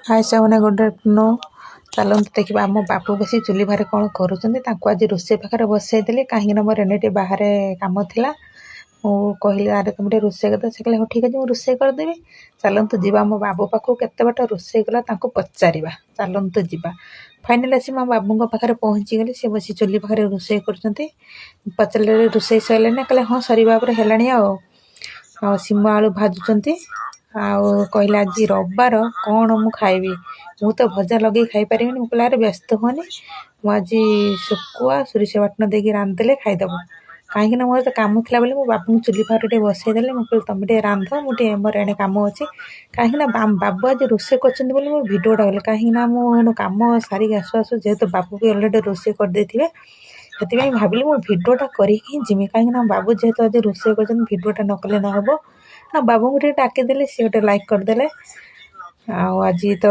ହାଏ ସାଙ୍ଗମାନେ, good afternoon. ଚାଲନ୍ତୁ ଦେଖିବା ଆମ ବାବୁ ବସି ଚୁଲି ପାଖରେ କ'ଣ କରୁଛନ୍ତି। ତାଙ୍କୁ ଆଜି ରୋଷେଇ ପାଖରେ ବସେଇଦେଲି, କାହିଁକିନା ମୋର ଏନେ ଟିକେ ବାହାରେ କାମ ଥିଲା। ମୁଁ କହିଲି, ଆରେ ତୁମେ ଟିକେ ରୋଷେଇ କରିଦେବ। ସେ କହିଲେ, ହଉ ଠିକ୍ ଅଛି, ମୁଁ ରୋଷେଇ କରିଦେବି। ଚାଲନ୍ତୁ ଯିବା ଆମ ବାବୁ ପାଖକୁ, କେତେ ବାଟ ରୋଷେଇ କଲା ତାଙ୍କୁ ପଚାରିବା। ଚାଲନ୍ତୁ ଯିବା। ଫାଇନାଲି ଆସି ମୋ ବାବୁଙ୍କ ପାଖରେ ପହଞ୍ଚିଗଲି। ସେ ବସି ଚୁଲି ପାଖରେ ରୋଷେଇ କରୁଛନ୍ତି। ପଚାରିଲେ, ରୋଷେଇ ସରିଲାଣି ନା? କହିଲେ, ହଁ, ସରିବା ଉପରେ ହେଲାଣି। ଆଉ ଆଉ ଶିମ ଆଳୁ ଭାଜୁଛନ୍ତି। ଆଉ କହିଲେ, ଆଜି ରବିବାର, କ'ଣ ମୁଁ ଖାଇବି? ମୁଁ ତ ଭଜା ଲଗେଇ ଖାଇପାରିବିନି। ମୁଁ କହିଲି, ଆରେ ବ୍ୟସ୍ତ ହୁଅନି, ମୁଁ ଆଜି ଶୁଖୁଆ ସୋରିଷ ବାଟଣ ଦେଇକି ରାନ୍ଧିଦେଲେ ଖାଇଦେବ। କାହିଁକିନା ମୋର ତ କାମ ଥିଲା ବୋଲି ମୋ ବାବୁଙ୍କୁ ଚୁଲି ପାଖରେ ଟିକେ ବସେଇଦେଲି। ମୁଁ କହିଲି, ତୁମେ ଟିକେ ରାନ୍ଧ, ମୁଁ ଟିକେ ମୋର ଏଣେ କାମ ଅଛି। କାହିଁକିନା ବାବୁ ଆଜି ରୋଷେଇ କରିଛନ୍ତି ବୋଲି ମୁଁ ଭିଡ଼ିଓଟା କଲି, କାହିଁକିନା ମୁଁ ଏଣୁ କାମ ସାରିକି ଆସୁ ଆସୁ ଯେହେତୁ ବାବୁ ବି ଅଲରେଡ଼ି ରୋଷେଇ କରିଦେଇଥିବେ, ସେଥିପାଇଁ ଭାବିଲି ମୁଁ ଭିଡ଼ିଓଟା କରିକି ହିଁ ଯିମି। କାହିଁକିନା ବାବୁ ଯେହେତୁ ଆଜି ରୋଷେଇ କରିଛନ୍ତି, ଭିଡ଼ିଓଟା ନ କଲେ ନ ହେବ ନା। ବାବୁଙ୍କୁ ଟିକେ ଡାକିଦେଲି, ସେ ଗୋଟେ ଲାଇକ୍ କରିଦେଲେ। ଆଉ ଆଜି ତ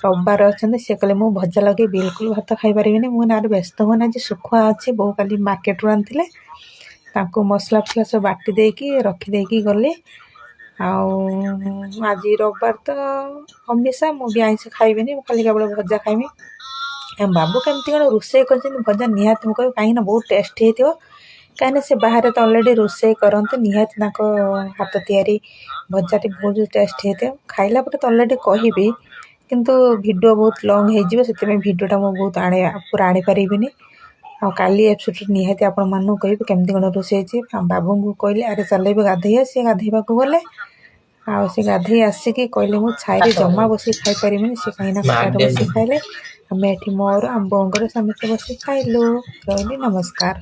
ରବିବାର ଅଛନ୍ତି। ସେ କହିଲେ, ମୁଁ ଭଜା ଲଗେଇ ବିଲକୁଲ ଭାତ ଖାଇପାରିବିନି। ମୁଁ ନା, ବ୍ୟସ୍ତ ହୁଅନି, ଆଜି ଶୁଖୁଆ ଅଛି, ବୋଉ କାଲି ମାର୍କେଟରୁ ଆଣିଥିଲେ। ତାଙ୍କୁ ମସଲା ଫସଲା ସବୁ ବାଟି ଦେଇକି ରଖିଦେଇକି ଗଲି। ଆଉ ଆଜି ରବିବାର ତ ଅମିଷା, ମୁଁ ବି ଆଇଁଷ ଖାଇବିନି, ମୁଁ ଖାଲି କେବଳ ଭଜା ଖାଇବି। ବାବୁ କେମିତି କ'ଣ ରୋଷେଇ କରିଛନ୍ତି ଭଜା, ନିହାତି ମୁଁ କହିବି, କାହିଁକିନା ବହୁତ ଟେଷ୍ଟି ହେଇଥିବ। କାହିଁକିନା ସେ ବାହାରେ ତ ଅଲରେଡ଼ି ରୋଷେଇ କରନ୍ତି, ନିହାତି ତାଙ୍କ ହାତ ତିଆରି ଭଜାଟି ବହୁତ ଟେଷ୍ଟ ହେଇଥିବ। ଖାଇଲା ପରେ ତ ଅଲରେଡ଼ି କହିବି, କିନ୍ତୁ ଭିଡ଼ିଓ ବହୁତ ଲଙ୍ଗ୍ ହେଇଯିବ, ସେଥିପାଇଁ ଭିଡ଼ିଓଟା ମୁଁ ବହୁତ ଆଣି ପୁରା ଆଣିପାରିବିନି। ଆଉ କାଲି ଏପିସୋଡ଼୍ ନିହାତି ଆପଣମାନଙ୍କୁ କହିବି କେମିତି କ'ଣ ରୋଷେଇ ହେଇଛି। ଆମ ବାବୁଙ୍କୁ କହିଲି, ଆରେ ଚାଲେଇବେ ଗାଧେଇବା। ସେ ଗାଧେଇବାକୁ ଗଲେ। ଆଉ ସେ ଗାଧେଇ ଆସିକି କହିଲେ, ମୁଁ ଛାଇରେ ଜମା ବସିକି ଖାଇପାରିବିନି। ସେ କାହିଁକିନା ଖରାରେ ବସିକି ଖାଇଲେ। ଆମେ ଏଠି ମୋର ଆମ ବୋଉଙ୍କର ସମସ୍ତେ ବସିକି ଖାଇଲୁ। ରହିଲି, ନମସ୍କାର।